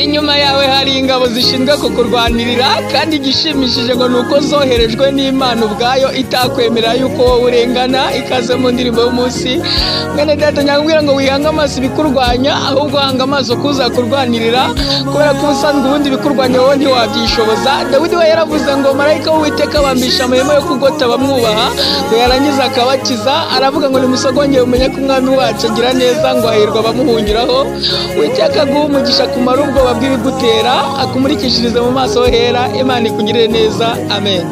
Inyuma yawe hari ingabo zishinzwe kukurwanirira, kandi igishimishije ngo ni uko zoherejwe n'Imana ubwayo itakwemerera yuko wowe urengana. Ikaze mu ndirimbo y'umunsi. Mwene data, nyakubwira ngo wihange amaso ibikurwanya, ahubwo hanga amaso kuza kurwanirira, kubera ko ubusanzwe ubundi ibikurwanya wowe ntiwabyishoboza. Dawidi we yaravuze ngo marayika w'Uwiteka abambisha amahema yo kugota abamwubaha, ngo yarangiza akabakiza. Aravuga ngo nimusogongere mumenye ko umwami wacu agira neza, ngo hahirwa abamuhungiraho. Uwiteka aguhe umugisha kumara ubwoba bw'ibigutera, akumurikishirize mu maso hera. Imana ikugirire neza, amen.